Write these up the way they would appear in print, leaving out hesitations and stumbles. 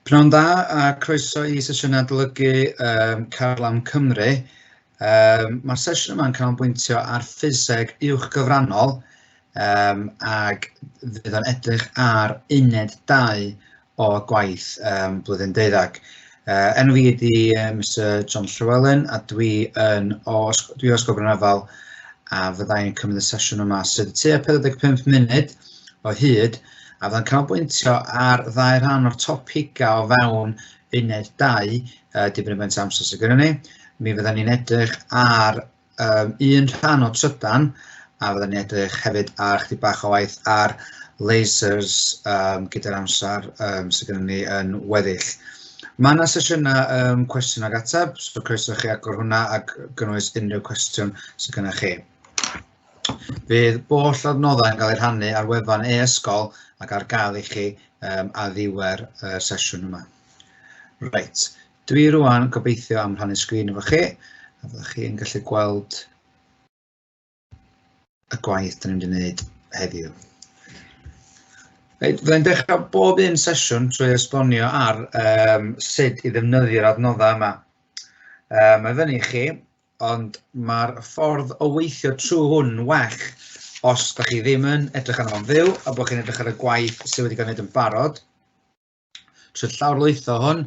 Pnawn da a croeso i sesiwn adolygu Carlam Cymru. Mae'r sesiwn yma'n canolbwyntio ar ffiseg uwch gyfrannol ac fydd o'n edrych ar uned 2 o gwaith blwyddyn 12. Enw fi ydy Mr John Llewellyn a dwi yn o, dwi o Ysgol Bryn Afal a fyddai'n cymryd y sesiwn yma sydd tua 45 munud o hyd a fyddai'n canolbwyntio ar ddau rhan o'r topigau o fewn uned 2, dibynnu faint o amser sydd gennym ni. Mi fyddan ni'n edrych ar un rhan o trydan a fyddan ni'n edrych hefyd ar chydig bach o waith ar lasers gyda'r amser sydd gennym ni yn weddill. Mae yna sesiynau cwestiwn ag ateb, so croeso chi agor hwnna ac gynnwys unrhyw cwestiwn sydd gennych chi. Fydd boll adnoddau yn cael eu rhannu ar wefan e-ysgol ac ar gael i chi ar ddiwedd y sesiwn yma. Reit, dwi rwan gobeithio am rhannu sgrin efo chi, a fyddwch chi'n gallu gweld y gwaith da ni'n mynd i wneud heddiw. Reit, fyddai'n dechrau bob un sesiwn trwy esbonio ar sut i ddefnyddio'r adnoddau yma. Mae fyny i chi, ond mae'r ffordd o weithio trwy hwn yn well os da chi ddim yn edrych arno fo'n fyw a bod chi'n edrych ar y gwaith sydd wedi cael ei wneud yn barod. Trwy llawrlwytho hwn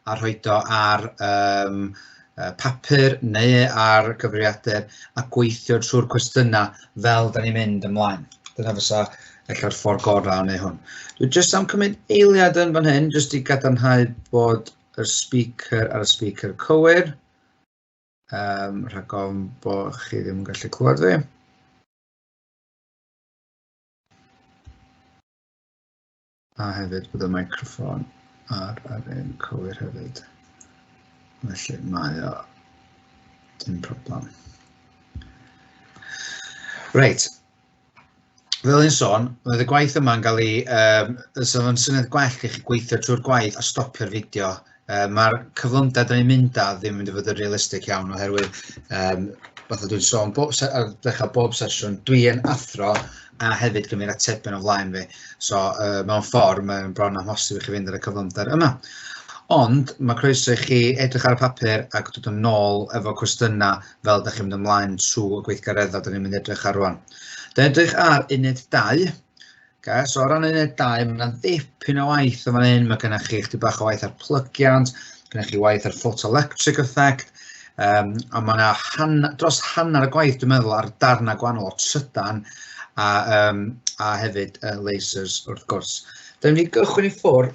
a rhoid o ar papur neu ar gyfrifiadur a gweithio trwy'r cwestiynau fel da ni'n mynd ymlaen. Dyna fysa ella'r ffordd gorau o wneud hwn. Dwi jyst am cymryd eiliad yn fan hyn, jyst i gadarnhau bod y speaker ar y speaker cywir. Rhag ofn bod chi ddim yn gallu clywed fi. A hefyd bod y microffon ar yr un cywir hefyd. Felly mae o dim problem. Reit. Fel un sôn, oedd y gwaith yma'n cael ei... So fo'n syniad gwell i chi gweithio trwy'r gwaith a stopio'r fideo. Mae'r cyflymder da ni'n mynd â ddim yn mynd i fod yn realistig iawn oherwydd fatha dwi'n sôn bob ar ddechrau bob sesiwn, dwi yn athro a hefyd gymryd atebion o flaen fi. So mewn ffordd mae'n bron amhosib i chi fynd ar y cyflymder yma. Ond mae croeso i chi edrych ar y papur ac dod yn ôl efo cwestiynau fel ydych chi'n mynd ymlaen trwy y gweithgareddau da ni'n mynd edrych ar rwan. Da edrych ar uned 2. Okay, so o ran uned 2, mae yna ddipyn o waith yn fan hyn. Mae gennych chi chydig bach o waith ar plygiant, gennych chi waith ar photoelectric effect, a mae yna dros hanner y gwaith, dwi'n meddwl, ar darnau gwahanol o trydan a hefyd lasers, wrth gwrs. Da ni'n mynd i gychwyn i ffwrdd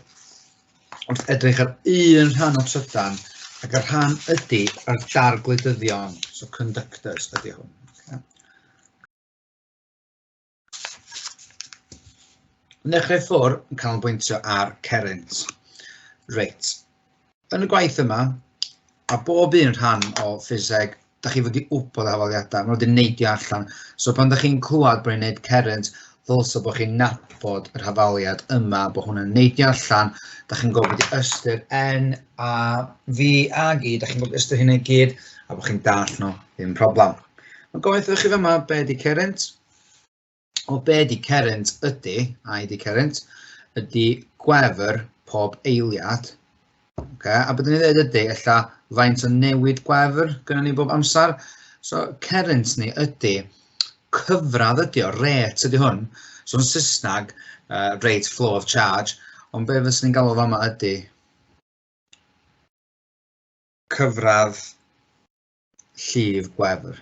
wrth edrych ar un rhan o trydan, ac y rhan ydy ar dargludyddion, so conductors ydy hwn. Okay. Yn dechrau ffwrdd yn canolbwyntio ar cerrynt. Reit, yn y gwaith yma, a bob un rhan o ffiseg, da chi fod i wybod y hafaliadau, maen nhw wedi neidio allan. So pan da chi'n clywed bod ni'n gwneud cerrynt, ddylsa bod chi'n nabod yr hafaliad yma, bod hwnna'n neidio allan, da chi'n gwybod beth ystyr N, A, V, A, G, da chi'n gwybod ystyr hynny i gyd, a bod chi'n dallt nhw, ddim problem. Mae'n gofyn wrthych chi fyma be ydy cerrynt. O be ydy cerrynt ydy, a ydy cerrynt, ydy gwefr pob eiliad. Okay, a beth ni'n dweud ydy, ella faint o newid gwefr gyda ni bob amser. So cerrynt ni ydy, cyfradd ydy o, rate ydy hwn. So yn Saesneg, rate flow of charge, ond be fyswn ni'n galw fama ydy cyfradd llif gwefr.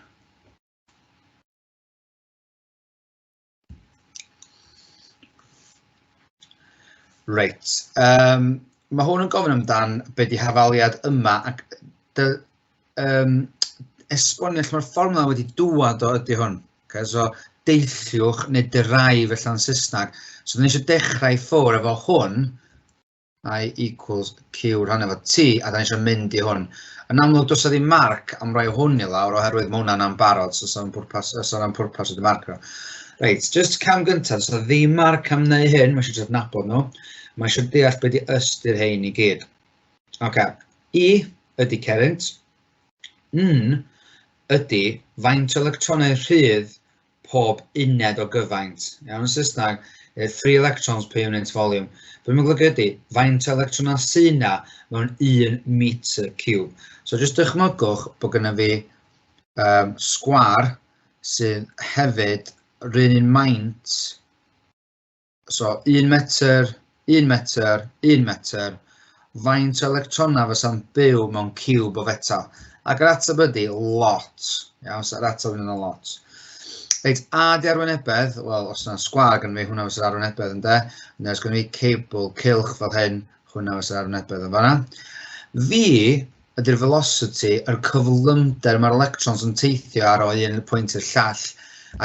Reit, mae hwn yn gofyn amdan be di hafaliad yma ac esbonio lle mae'r fformwla wedi dŵad o ydy hwn. Okay, so deilliwch neu derive allan Saesneg. So da ni eisiau dechrau i ffwrdd efo hwn, I equals Q rhan efo T, a da ni eisiau mynd i hwn. Yn amlwg, does 'na ddim marc am roi hwn i lawr, oherwydd mae hwnna'n ambarod, so sa'n pwrpas, so na'n pwrpas wedi marcio. Reit, just cam gyntaf, does 'na ddim marc am wneud hyn, mae eisiau jyst adnabod nhw. Mae eisiau deall beth ydi ystyr hein i gyd. Oce, I ydy cerrynt, N ydy faint o electronau rhydd pob uned o gyfaint. Iawn, yn Saesneg, 3 electrons per unit volume. Be mae'n golygu ydy, faint o electronau sy'n na mewn 1 metr cube. So jyst dychmygwch bod gennym fi sgwâr sydd hefyd rhywun un maint. So 1 metr, 1 metr, 1 metr, faint o electronau fysa'n byw mewn ciwb o fetal? Ac yr ateb ydy lot. Iawn, so yr ateb yn lot. Reit, A di arwynebedd, wel, os yna sgwâr gen fi, hwnna fysa'r arwynebedd ynde. Neu os gen fi cable cylch fel hyn, hwnna fysa'r arwynebedd yn fanna. V ydy'r velocity, yr cyflymder mae'r electrons yn teithio ar o un pwynt i'r llall,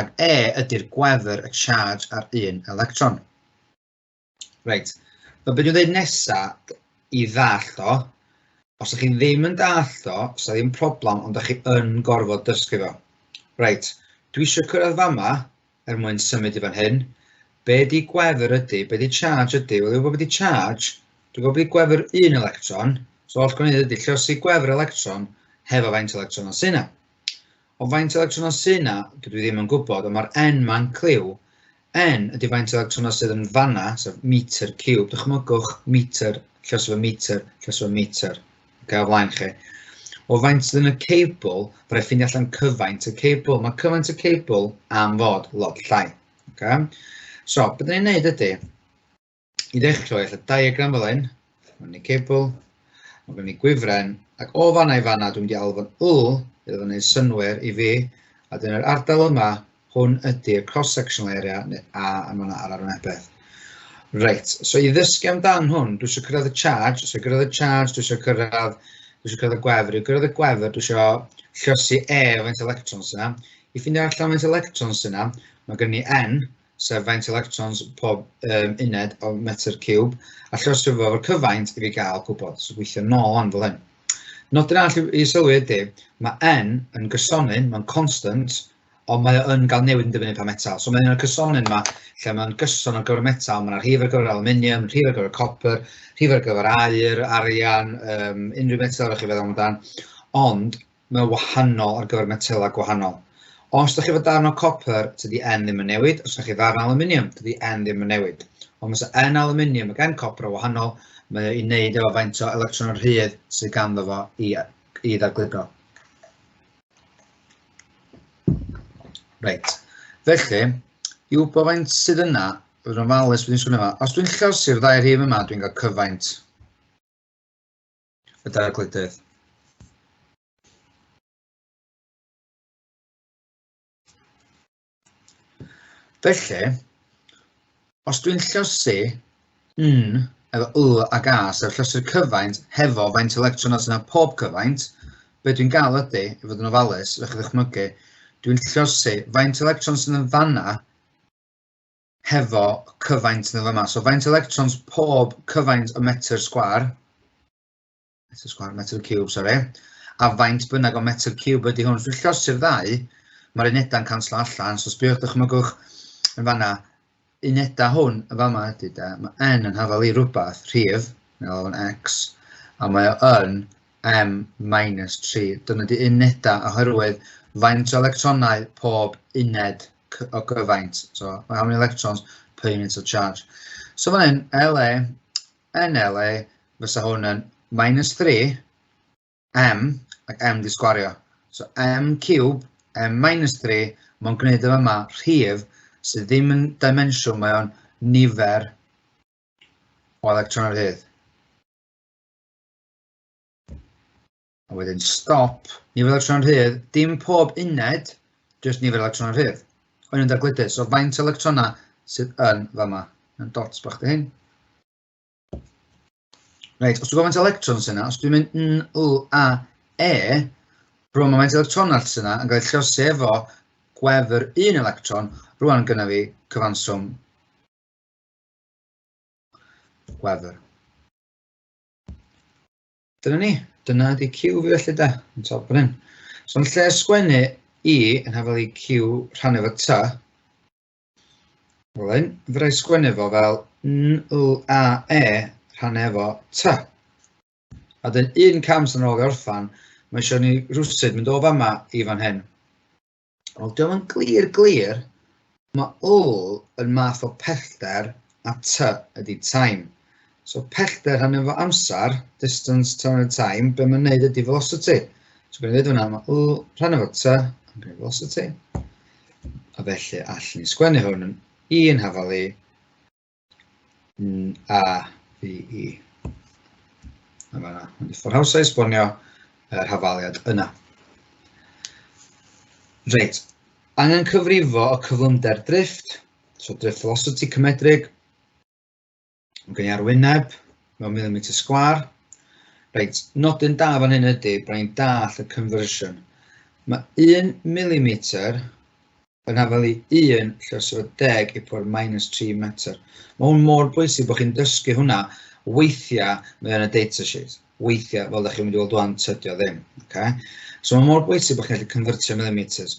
ac E ydy'r gwefr, y charge ar un electron. Reit, so be dwi'n dweud nesa i ddallt o, os ydych chi ddim yn dallt o, sa ddim problem, ond ydych chi yn gorfod dysgu fo. Reit, dwi eisiau cyrraedd fama er mwyn symud i fan hyn. Be di gwefr ydy, be di charge ydy? Wel, dwi'n gwybod be di charge, dwi'n gwybod be di gwefr un electron, so all gwneud ydy llosi gwefr electron hefo faint electron o sy'n. O faint electronau sy'n na, dydw i ddim yn gwybod, ond mae'r N ma'n cliw. N ydy faint electronau sydd yn fanna, sef metr cube. Dychmygwch metr, llos efo metr, llos efo metr. Okay, o flaen chi. O faint sydd yn y cable, fe rhaid ffeindio allan cyfaint y cable. Mae cyfaint y cable am fod lot llai. Okay? So, beth ni'n neud ydy, i ddechrau, allan diagram fel hyn, mae gen i cable, mae gen i gwifren, ac o fanna i fanna dwi'n mynd i alw fo'n L, iddo fo'n gwneud synnwyr i fi, a dyna'r ardal yma, hwn ydy'r cross-sectional area, neu A, a mae yna ar arwynebedd. Reit, so i ddysgu amdan hwn, dwi eisiau cyrraedd y charge, so i gyrraedd y charge, dwi eisiau cyrraedd, dwi eisiau cyrraedd y gwefr, i gyrraedd y gwefr, dwi eisiau llosi E o faint electrons yna. I ffeindio allan faint electrons yna, mae gen i N, sef faint electrons pob uned o metr ciwb, a llosio fo efo'r cyfaint i fi gael gwybod. So gweithio nôl on fel hyn. Nodyn arall i sylwi ydy, mae N yn gysonyn, mae'n constant, ond mae o yn cael newid yn dibynnu pa metal. So mae'n y cysonyn yma, lle mae'n gyson ar gyfer y metal, mae'n rhif ar gyfer aluminium, rhif ar gyfer copper, rhif ar gyfer aur, arian, unrhyw metal arall chi feddwl amdan, ond mae'n wahanol ar gyfer metelau gwahanol. Os ydych chi efo darn o copper, tydi N ddim yn newid. Os ydych chi ddarn aluminium, tydi N ddim yn newid. Ond os N aluminium ac N copper o wahanol, mae o i wneud efo faint o electron rhydd sydd ganddo fo i ddargludo. Reit, felly, i wybod faint sydd yna, bydd yn ofalus beth dwi'n sgwennu yma. Os dwi'n llosi'r ddau rhif yma, dwi'n cael cyfaint y dargludydd. Felly, os dwi'n llosi N efo L ac A, sef llosi'r cyfaint hefo faint electronau sy'n pob cyfaint, be dwi'n gael ydy, i fod yn ofalus, fe chi ddychmygu, dwi'n llosi faint electron sydd yn fanna hefo cyfaint yn fama. So faint electrons pob cyfaint o metr sgwâr, metr sgwâr, metr cube, sori, a faint bynnag o metr cube ydy hwn. So dwi'n llosi'r ddau, mae'r unedau'n canslo allan, so sbiwch, dychmygwch yn fanna, unedau hwn yn fama ydy de, mae N yn hafal i rhywbeth, rhif, neu o'n X, a mae o yn M minus 3. Dyna di unedau oherwydd faint o electronau pob uned o gyfaint. So, how many electrons per unit of charge. So fan hyn, LA, NLA, fysa hwn yn minus 3, M, ac M di sgwario. So M cube, M minus 3, mae'n gwneud efo yma rhif sydd ddim yn dimensiwn, mae o'n nifer o electron ar hyd. A wedyn stop, nifer electron rhydd, dim pob uned, jyst nifer electron rhydd. O'n i'n dargludydd, so faint o electronau sydd yn fama. Yn dots bach dy hyn. Reit, os dwi'n gwybod faint o electrons yna, os dwi'n mynd N, L, A, E, rwan mae faint o electronau sydd yna yn cael ei llosi efo gwefr un electron, rwan gynna fi cyfanswm gwefr. Dyna ni, dyna ydi Q fi felly de, yn top fan hyn. So yn lle sgwennu I yn hafal i Q rhannu efo T, fel hyn, fy rhaid sgwennu fo fel N, L, A, E rhannu efo T. A dyn un cam sy'n ôl i orffan, mae eisiau ni rhywsut mynd o fama i fan hyn. Wel, diolch yn glir glir, Mae L yn math o pellter a T ydy time. So pellter rhannu efo amser, distance times time, be mae'n neud ydy velocity. So gwneud dweud hwnna, mae L rhannu efo T yn gwneud velocity. A felly allwn ni sgwennu hwn yn 1 hafal i N A V E. A fan'na, mae'n ffordd hawsa i esbonio yr hafaliad yna. Reit, angen cyfrifo y cyflymder drifft, so drift velocity cymedrig. Mae gen i arwyneb mewn millimeter sgwâr. Reit, nodyn da fan hyn ydy bod ni'n dall y conversion. Mae 1 millimeter yn hafal i 1 lluosi efo 10 i pŵer minus 3 metr. Mae hwn mor bwysig bod chi'n dysgu hwnna. Weithiau mae o'n y data sheet. Weithiau, fel ydych chi'n mynd i weld wan, tydio ddim. Okay? So mae mor bwysig bod chi'n gallu convertio millimeters.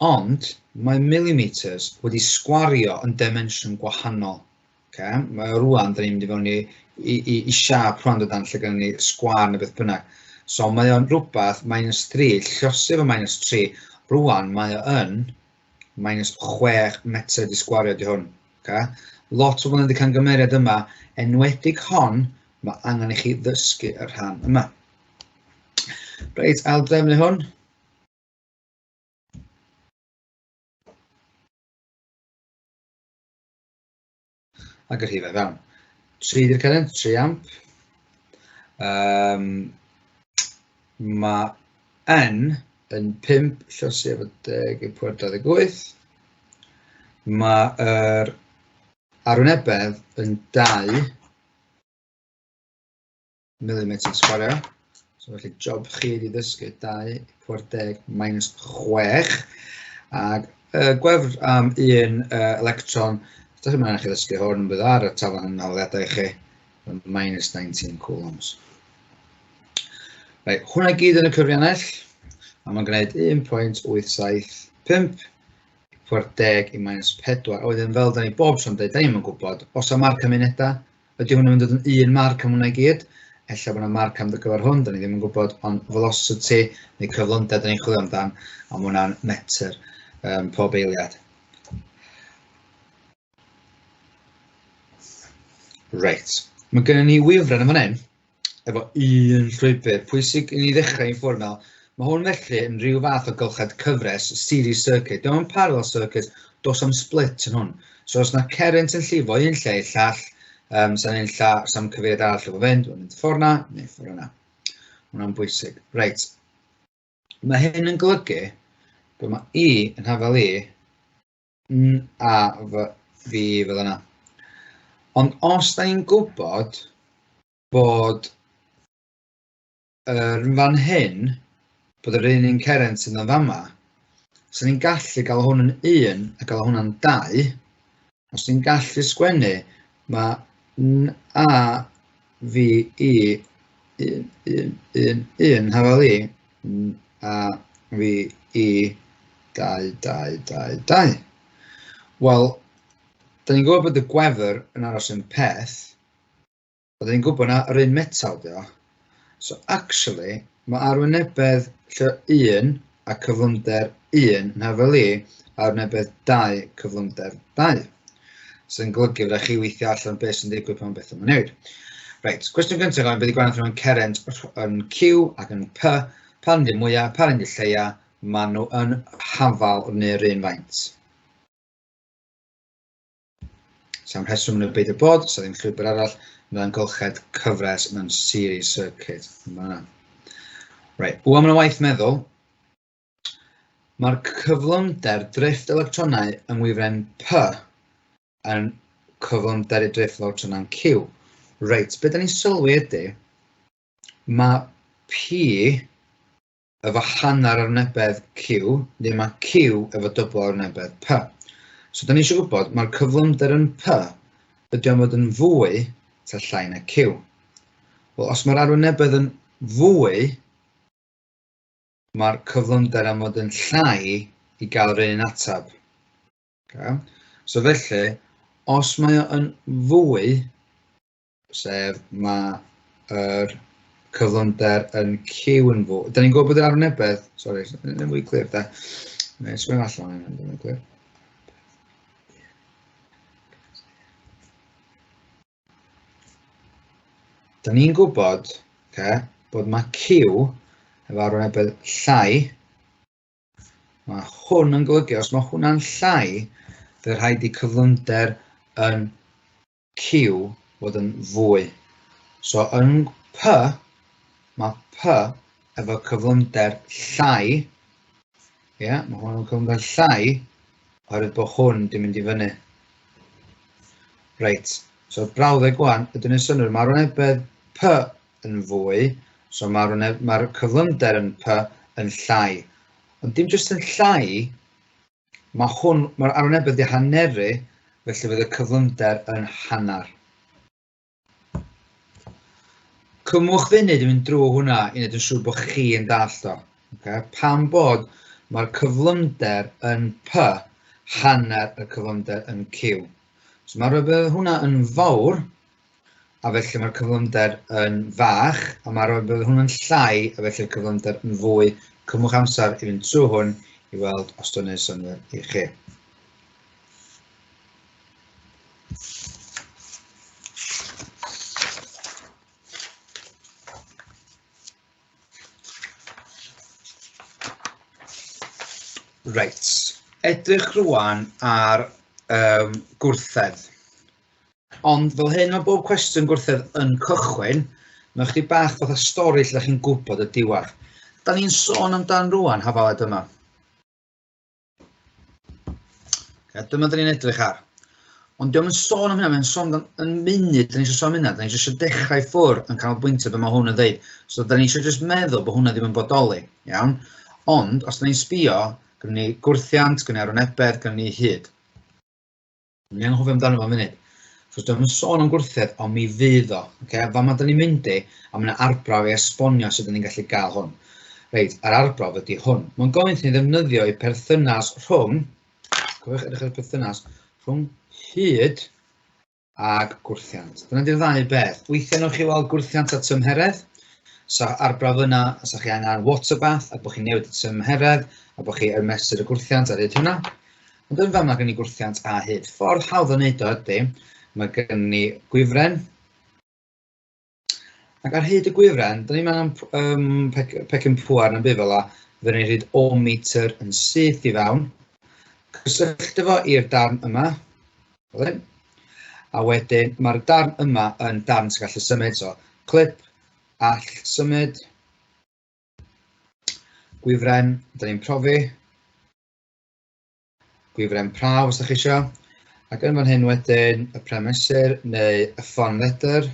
Ond mae millimeters wedi sgwario yn dimensiwn gwahanol. Okay? Mae o rwan, da ni'n mynd i fewn i siâp rwan dydan, lle gynnon ni sgwâr neu beth bynnag. So mae o'n rhywbeth minus 3, lluosi efo minus 3, rwan mae o yn minus 6 metr di sgwario di hwn. Okay? Lot o bobl yn wedi camgymeriad yma, enwedig hon, mae angen i chi ddysgu y rhan yma. Reit, aildrefnu hwn. Ac y rhifau fewn. 3 di'r current, 3 amp. Mae N yn 5 lluosi efo 10 i pŵer 28. Mae'r arwynebedd yn 2 millimetr sgwario. So felly job chi ydi ddysgu 2 pŵer 10 minus 6. Ac gwefr am un electron, os ydych chi'n mynd chi ddysgu hwn, bydd ar y taflen yn hawliadau i chi, minus 19 coulombs. Reit, hwnna gyd yn y cyfriannell, a mae'n gwneud 1.875 pŵer 10 i minus 4. A wedyn fel da ni bob tro'n dweud, da ni'm yn gwybod, os am marc am unedau, ydy hwn yn mynd i fod yn un marc am hwnna i gyd? Ella bod yna marc am gyfer hwn, da ni ddim yn gwybod, ond velocity neu cyflymder da ni'n chwilio amdan, a mae hwnna'n metr pob eiliad. Reit, mae gennym ni wifren yn fan hyn, efo un llwybr pwysig i ni ddechrau ein ffordd fel. Mae hwn felly yn rhyw fath o gylchred cyfres, series circuit. Dim ond parallel circuit, dos am split yn hwn. So os na cerrynt yn llifo un lle i'r llall, sa'n un lla, sa'n cyfeiriad arall efo fynd, mae'n mynd ffordd na, neu ffordd yna. Hwnna'n bwysig. Reit. Mae hyn yn golygu bod mae I yn hafal i N A F V fel yna. Ond os da ni'n gwybod bod yr fan hyn, bod yr un un cerrynt sydd yn fama, so ni'n gallu gael hwn yn 1 a gael hwnna'n 2. Os ni'n gallu sgwennu, mae N A V I 1, 1, 1, 1, hafal i, N A V I 2, 2, 2, 2. Wel, da ni'n gwybod bod y gwefr yn aros yn peth, a da ni'n gwybod na yr un metal di o. So actually, mae arwynebedd lle 1 a cyflymder 1 yn hafal i arwynebedd 2 cyflymder 2. Sy'n golygu fydda chi weithio allan beth sy'n digwydd pan beth yma'n newid. Reit, cwestiwn gyntaf gofyn, beth yw gwahaniaeth rhwng cerrynt yn Q ac yn P? Pa un ydy'r mwyaf, pa un ydy'r lleia, maen nhw yn hafal neu'r un faint. Sa'n rheswm yn y byd y bod, so ddim llwybr arall, mae'n gylched cyfres mewn series circuit. Yma. Reit, ww, mae'n waith meddwl. Mae'r cyflymder drifft electronau yng ngwifren P yn cyflymder i drifft electronau'n Q. Reit, beth da ni'n sylwi ydy, mae P efo hanner arwynebedd Q, neu mae Q efo dybl arwynebedd P. So, da ni eisiau gwybod, mae'r cyflymder yn P, ydy o'n fod yn fwy ta llai na Q? Wel, os mae'r arwynebedd yn fwy, mae'r cyflymder am fod yn llai i gael yr un ateb. Okay. So felly, os mae o yn fwy, sef mae'r cyflymder yn Q yn fwy. Da ni'n gwybod bod yr arwynebedd, sori, yn fwy clir da. Neu sgwennu allan yn fwy clir. Da ni'n gwybod, okay, bod mae Q efo arwynebedd llai. Mae hwn yn golygu, os mae hwnna'n llai, fydd rhaid i cyflymder yn Q fod yn fwy. So yn P, mae P efo cyflymder llai. Ie, yeah, mae hwn yn cyflymder llai, oherwydd bod hwn di mynd i fyny. Reit, so brawddeg gwan, ydyn ni'n synnwyr, mae arwynebedd P yn fwy, so mae'r mae cyflymder yn P yn llai. Ond dim jyst yn llai, mae hwn, mae'r arwynebedd wedi haneru, felly fydd y cyflymder yn hanner. Cymwch funud i fynd drwy hwnna i wneud yn siŵr bod chi yn dallt o. Okay? Pam bod mae'r cyflymder yn P hanner y cyflymder yn Q. So mae'r hwnna yn fawr, a felly mae'r cyflymder yn fach, a mae'r hwnna'n llai, a felly'r cyflymder yn fwy. Cymwch amser i fynd trwy hwn i weld os dwi'n gwneud synnwyr i chi. Reit, edrych rwan ar gwrthedd. Ond fel hyn mae bob cwestiwn gwrthedd yn cychwyn, mae chdi bach fatha stori lle chi'n gwybod y diwedd. Da ni'n sôn amdan rwan hafaled yma. Okay, dyma da ni'n edrych ar. Ond diolch yn sôn am hynna, mae'n sôn amdan yn munud, da ni eisiau sôn am hynna, da ni eisiau dechrau ffwrdd yn canolbwyntio be mae hwn yn dweud. So da ni eisiau jyst meddwl bod hwnna ddim yn bodoli, iawn? Ond, os da ni'n sbio, gynnu ni gwrthiant, gynnu ni arwynebedd, gynnu ni hyd. Ni'n anghofio amdano fo am funud. So dwi'n yn sôn am gwrthedd, ond mi fydd o. Okay? Fa ma da ni'n mynd i, a mae yna arbrawf i esbonio sut da ni'n gallu gael hwn. Reit, a'r arbrawf ydy hwn. Mae'n gofyn i ni ddefnyddio ei perthynas rhwng, cofiwch edrych ar y perthynas, rhwng hyd ag gwrthiant. Dyna di'r ddau beth. Weithiau newch chi weld gwrthiant a tymheredd. So arbrawf yna, os ydych chi angen water bath, a bod chi'n newid y tymheredd, a bod chi yn mesur y gwrthiant ar hyd hwnna. Ond yn fama gen i gwrthiant a hyd. Ffordd hawdd o wneud o ydy, mae gen ni gwifren. Ac ar hyd y gwifren, da ni'n mewn pecyn pŵer na'm byd fel la, fydden ni'n rhyd ohmmeter yn syth i fewn. Cysylltu fo i'r darn yma, fel hyn. A wedyn mae'r darn yma yn darn sy'n gallu symud, so clip, all symud, gwifren, da ni'n profi. Gwifren prawf os ydych chi eisiau. Ac yn fan hyn wedyn y pren mesur neu y ffon fedr.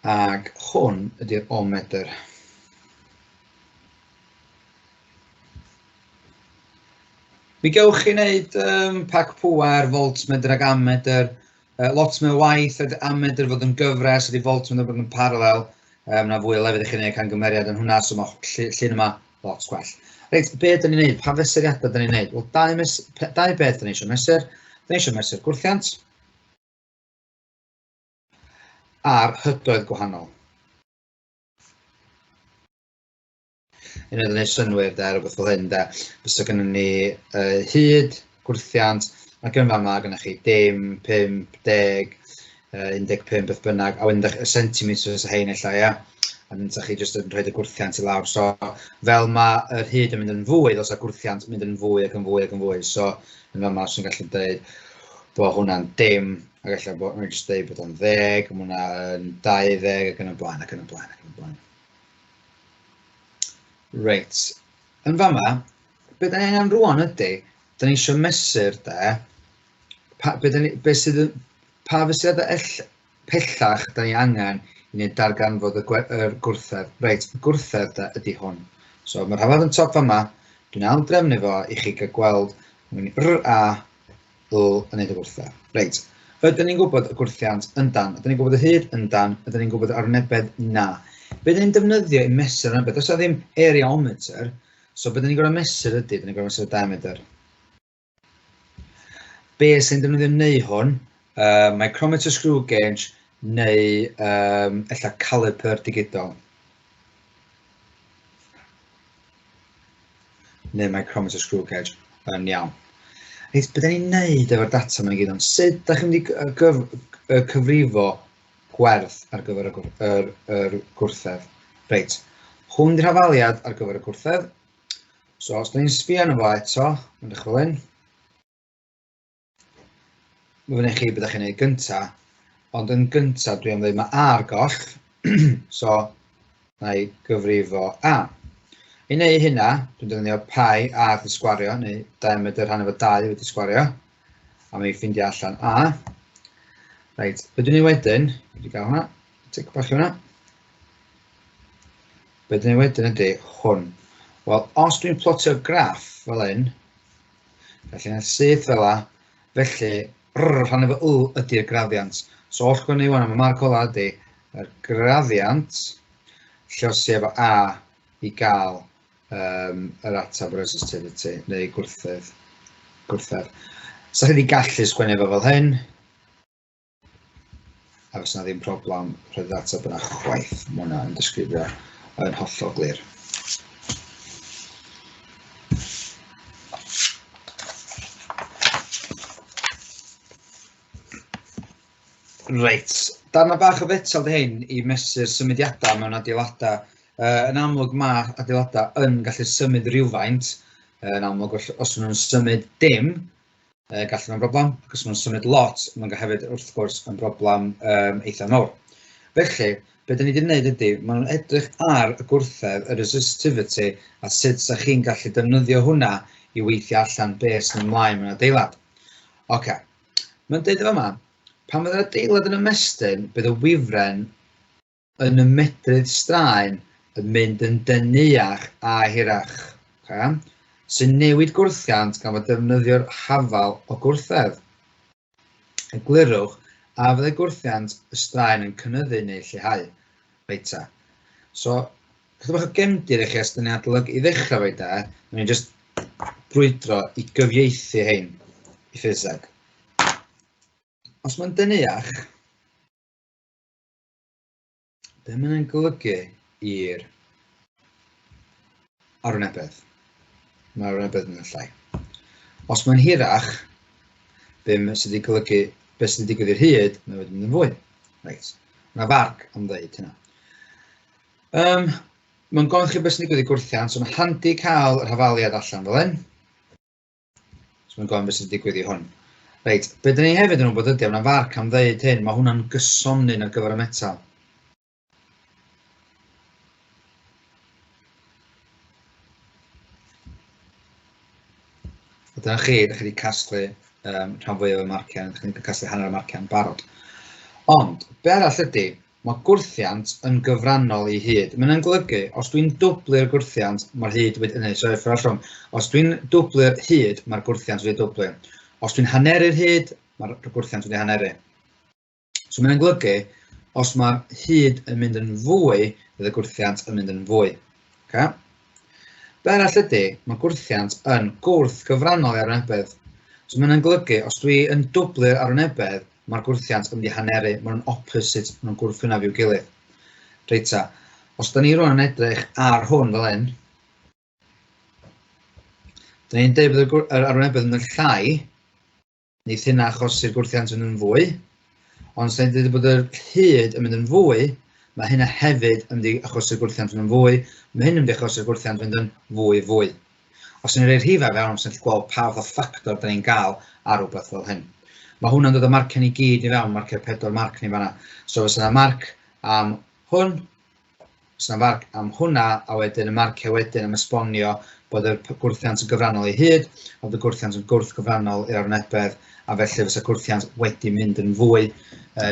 Ac hwn ydy'r ohmmetr. Mi gewch chi wneud pac pŵer, voltmetr ac ammetr. Lot mwy o waith, ydy ammetr fod yn gyfres, ydy voltmetr fod yn paralel. Yna fwy o lefydd i chi wneud camgymeriad yn hwnna, so mae llun yma lot gwell. Reit, be ydyn ni'n neud? Pa fesuriadau ydyn ni'n neud? Wel, dau beth ydyn ni eisiau mesur. Ydyn ni eisiau mesur gwrthiant a'r hydoedd gwahanol. Un oedd yn ei synnwyr de, rhywbeth fel hyn de. Fysa gynnon ni hyd, gwrthiant, ac yn fama gynnoch chi dim, 5, 10, 15 beth bynnag, a wedyn y centimetres a hein ella, ia. A wedyn chi jyst yn rhoi y gwrthiant i lawr. So fel mae yr hyd yn mynd yn fwy, ddylsa gwrthiant mynd yn fwy ac yn fwy ac yn fwy. So yn fama sy'n gallu dweud bod hwnna'n dim, ac ella bod nhw'n jyst dweud bod o'n 10, mae hwnna yn 20 ac yn y blaen ac yn y blaen ac yn y blaen. Reit, yn fama, be da ni angen rwan ydy, da ni eisiau mesur de, pa, be da ni, be sydd, pa fesuriadau pellach da ni angen i wneud darganfod y gwrthedd. Reit, y gwrthedd de ydy hwn. So mae'r hafod yn top fama, dwi'n ail drefnu fo i chi gael gweld, mae'n R, A, L yn neud y gwrthedd. Reit, ydyn ni'n gwybod y gwrthiant? Yndan. Ydyn ni'n gwybod y hyd? Yndan. Ydyn ni'n gwybod yr arwynebedd? Na. Be dyn ni'n defnyddio i mesur arwynebedd? Does 'na ddim areometer, so be dyn ni'n gorfod mesur ydy, dyn ni'n gorfod mesur y diameter. Be sy'n defnyddio neu hwn? Micrometer screw gauge neu ella caliper digidol. Neu micrometer screw gauge yn iawn. Reit, beth da ni'n neud efo'r data yma i gyd, ond sut da chi'n mynd i cyfrifo gwerth ar gyfer y gwrthedd? Reit, hwn di'r hafaliad ar gyfer y gwrthedd. So, os da ni'n sbio arno fo eto, mae'n dechrau fel hyn. Mae fyny chi beth chi'n neud gynta, ond yn gynta dwi am ddweud mae A ar goll, so na i gyfrifo A. I wneud hynna, dwi'n defnyddio pi A wedi sgwario, neu diameter rhan efo 2 wedi sgwario, a mae'n ffindio allan A. Reit, be dwi'n ei wedyn, dwi wedi cael hwnna, tic bach i hwnna. Be dwi'n ei wedyn ydy hwn. Wel, os dwi'n plotio graff fel hyn, felly yn syth fel la, felly rr, rhan efo L ydy'r graddiant. So oll gwneud wan am y marc ola ydy yr graddiant lluosi efo A i gael yr ateb resistivity neu gwrthedd. So chi wedi gallu sgwennu fo fel hyn, a fysa na ddim problem rhoi'r ateb yna chwaith. Mae hwnna yn disgrifio yn hollol glir. Reit, darna bach o fetel di hyn i mesur symudiadau mewn adeiladau. Yn amlwg mae adeiladau yn gallu symud rhywfaint, yn amlwg os nhw'n symud dim, gallu fod yn broblem, ac os maen nhw'n symud lot, mae'n hefyd wrth gwrs yn broblem eitha mawr. Felly, be dan ni wedi gwneud ydy, maen nhw'n edrych ar y gwrthedd, y resistivity, a sut sa chi'n gallu defnyddio hwnna i weithio allan beth sy'n ymlaen mewn adeilad. Oce, mae'n deud yma, pan fydd yr adeilad yn ymestyn, bydd y wifren yn y medrydd straen yn mynd yn deneuach a hirach, okay? Sy'n newid gwrthiant gan fod defnyddio'r hafal o gwrthedd. Eglurwch a fyddai gwrthiant y straen yn cynyddu neu lleihau. Reit ta. So, chydig bach o gefndir i chi os dyn ni'n adolygu i ddechrau fe da, ni'n just brwydro i gyfieithu hein i ffiseg. Os mae'n deneuach, be mae'n golygu i'r arwynebedd? Mae'r arwynebedd yn llai. Os mae'n hirach, be sydd wedi golygu, be sydd wedi digwydd i'r hyd, mae wedi mynd yn fwy. Reit, mae farc am ddeud hynna. Mae'n gofyn chi beth sy'n digwydd i gwrthiant, so mae'n handi cael yr hafaliad allan fel hyn. So mae'n gofyn beth sy'n digwydd i hwn. Reit, be dyn ni hefyd yn wybod ydy, mae'n farc am ddeud hyn, mae hwnna'n gysonyn ar gyfer y metal. A dyna chi, ydych chi wedi casglu rhan fwyaf o'r marciau, ydych chi wedi casglu hanner y marciau yn barod. Ond, be arall ydy, mae gwrthiant yn gyfrannol i hyd. Mae'n golygu, os dwi'n dwblu'r gwrthiant, mae'r hyd wedi... Neu, sori, ffordd allan. Os dwi'n dwblu'r hyd, mae'r gwrthiant wedi dwblu. Os dwi'n haneru'r hyd, mae'r gwrthiant wedi haneru. So mae'n golygu, os mae'r hyd yn mynd yn fwy, bydd y gwrthiant yn mynd yn fwy. Okay? Be arall ydy, mae gwrthiant yn gwrth gyfrannol i arwynebedd. So mae'n golygu, os dwi yn dwblu'r arwynebedd, mae'r gwrthiant yn mynd i haneru, maen nhw'n opposite, maen nhw'n gwrthwyneb i'w gilydd. Reit ta, os da ni rŵan yn edrych ar hwn fel hyn, da ni'n deud bod yr arwynebedd yn llai, wneith hynna achosi'r gwrthiant yn fwy, ond os da ni'n deud bod yr hyd yn mynd yn fwy, mae hynna hefyd yn mynd i achosi'r gwrthiant yn fwy, mae hyn yn mynd i achosi'r gwrthiant yn mynd yn fwy fwy. Os ni'n rhoi'r rhifau fewn, sy'n gallu gweld pa fath o ffactor da ni'n gael ar rhywbeth fel hyn. Mae hwnna'n dod â marciau ni gyd i fewn, marciau 4 marc ni fanna. So fysa yna marc am hwn, fysa yna marc am hwnna, a wedyn y marciau wedyn am esbonio bod y gwrthiant yn gyfrannol i hyd, a bod y gwrthiant yn gwrth gyfrannol i'r arwynebedd, a felly fysa gwrthiant wedi mynd yn fwy.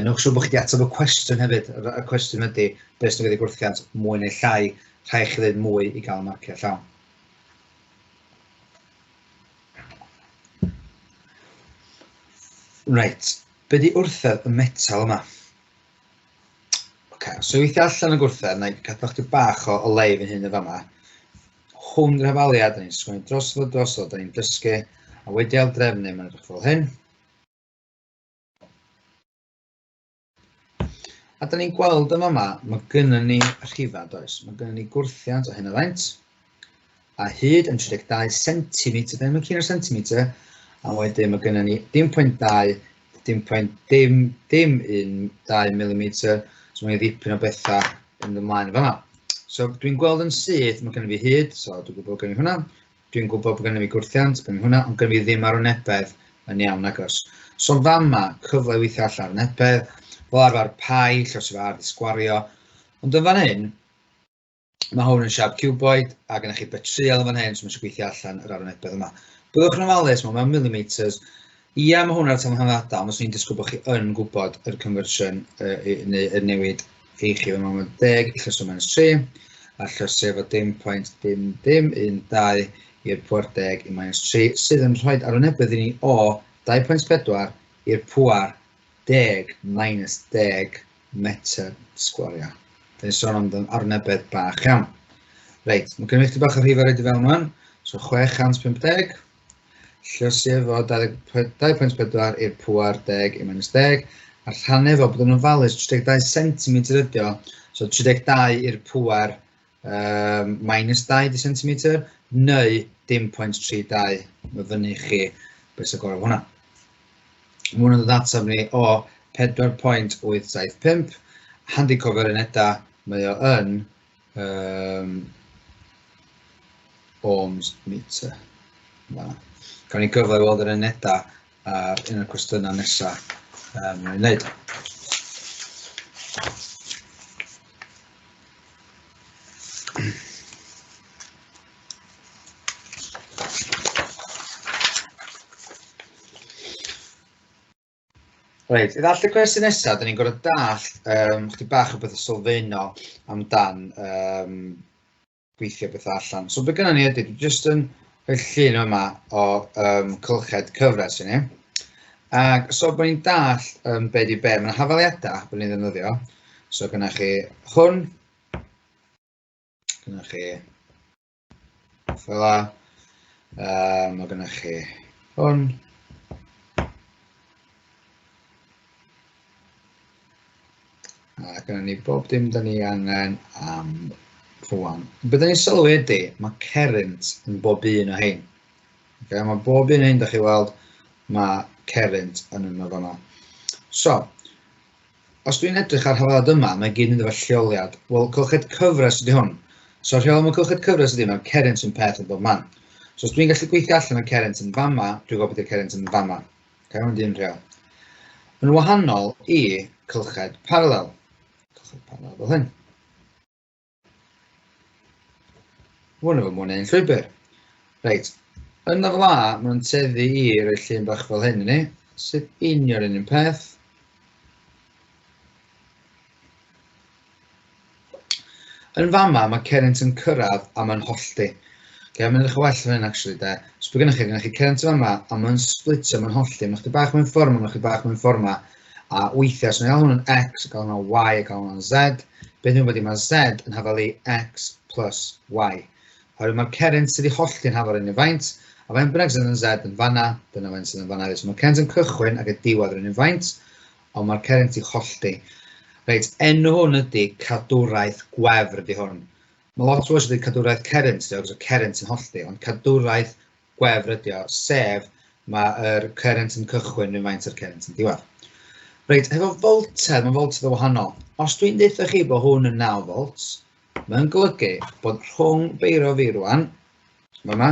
Newch siŵr bod chi wedi ateb y cwestiwn hefyd. Y cwestiwn ydy, beth sy'n digwydd i gwrthiant, mwy neu llai, rhaid chi ddweud mwy i gael marciau llawn. Reit, be di wrthedd y metal yma? Oce, so weithio allan y gwrthedd, na i gadael chdi bach o le i fy hun yn fama. Hwn di'r hafaliad, da ni'n sgwennu drosodd, drosodd, da ni'n dysgu, a wedi aildrefnu, mae'n edrych fel hyn. A da ni'n gweld yn fama, mae gynnon ni rhifau, does? Mae gynnon ni gwrthiant o hyn o faint, a hyd yn 32 centimetr, da ni'n cyn o'r centimetr, A wedyn mae gennym ni dim pwynt 2, dim pwynt dim, dim 1, 2 mm. So mae'n ddipyn o bethau yn mynd ymlaen fan'na. So dwi'n gweld yn syth, mae gennym fi hyd, so dwi'n gwybod bod gennym fi hwnna. Dwi'n gwybod bod gennym fi gwrthiant, gennym fi hwnna, ond gennym fi ddim arwynebedd yn iawn agos. So fama, cyfle i weithio allan arwynebedd, fel arfer pai, lle os yw ar sgwario. Ond yn fan hyn, mae hwn yn siap cuboid, a gennych chi betrial yn fan hyn, so mae eisiau gweithio allan yr arwynebedd yma. Byddwch yn ofalus, mae mewn millimeters. Ia, mae hwn ar y hanfodol, ond os ni'n disgwyl bod chi yn gwybod yr conversion neu y newid i chi. Mae 10 llusgo minus 3, a llusgo efo dim pwynt dim dim 1, 2 i'r pŵer 10 i minus 3, sydd yn rhoi arwynebedd i ni o 2.4 i'r pŵer 10 minus 10 metr sgwario. Da ni'n sôn am arwynebedd bach iawn. Reit, mae gennym chi bach o rhifau roed i fewn rwan. So 650, lluosi efo 2.4 i'r pŵer 10 i minus 10, a rhannu efo bod yn ofalus 32 cm ydi o, so 32 i'r pŵer minus 2 cm, neu dim 0.32, mae fyny chi beth sy'n gorau hwnna. Mae hwn yn dod atab ni o 4.875, handi cofio'r unedau, mae o yn ohms meter. Cawn ni gyfle i weld yr unedau ar un o'r cwestiynau nesaf mae'n ei wneud. Reit, i ddallt y cwestiwn nesaf, da ni'n gorfod dallt chydig bach o bethau sylfaenol amdan gweithio bethau allan. So be gynnon ni ydy, dwi jyst yn rhoi llun yma o cylched cyfres i ni. Ac so bod ni'n dallt be di be, mae'n hafaliadau bod ni'n ddefnyddio. So gynna chi hwn, gynna chi fel la, mae gynna chi hwn. A gynna ni bob dim da ni angen am rwan. Be da ni'n sylwi ydy, mae cerrynt yn bob un o hein. Okay, mae bob un o hein da chi weld, mae cerrynt yn yno fan'na. So, os dwi'n edrych ar hafaliad yma, mae gyd yn mynd efo lleoliad. Wel, cylched cyfres ydy hwn. So, rheol am y cylched cyfres ydy, mae cerrynt yn peth yn bob man. So, os dwi'n gallu gweithio allan y cerrynt yn fama, dwi'n gwybod beth yw'r cerrynt yn fama. Okay, hwn di'n rheol. Yn wahanol i cylched paralel. Cylched paralel fel hyn. Hwn efo mwy na un llwybr. Reit, yn y fla, maen nhw'n tueddu i roi llun bach fel hyn i ni, sydd union yr un peth. Yn fama, mae cerrynt yn cyrraedd a mae'n hollti. Okay, mae'n edrych yn well fan hyn, actually, de. So, be gennych chi? Gennych chi cerrynt yn fama, a mae'n splitio, mae'n hollti. Mae'n chdi bach mewn ffordd, mae'n chdi bach mewn ffordd ma. A weithiau, os ni'n gael hwn yn X, gael hwnna'n Y, a gael hwnna'n Z, beth ni'n gwybod mae Z yn hafal i X plus Y. Oherwydd mae'r cerrynt sydd wedi hollti'n hafal yr un faint, a faint bynnag sydd yn Z yn fanna, dyna faint sydd yn fanna. So mae'r cerrynt yn cychwyn ac y diwedd yr un faint, ond mae'r cerrynt i hollti. Reit, enw hwn ydy cadwraeth gwefr ydy hwn. Mae lot o bobl ydy cadwraeth cerrynt, ydy, o, cerrynt yn hollti, ond cadwraeth gwefr ydy o, sef mae'r cerrynt yn cychwyn rhywun faint o'r cerrynt yn diwedd. Reit, hefo voltedd, mae voltedd yn wahanol. Os dwi'n deutha chi bod hwn yn 9 volts, mae'n golygu bod rhwng beiro fi rwan, yma,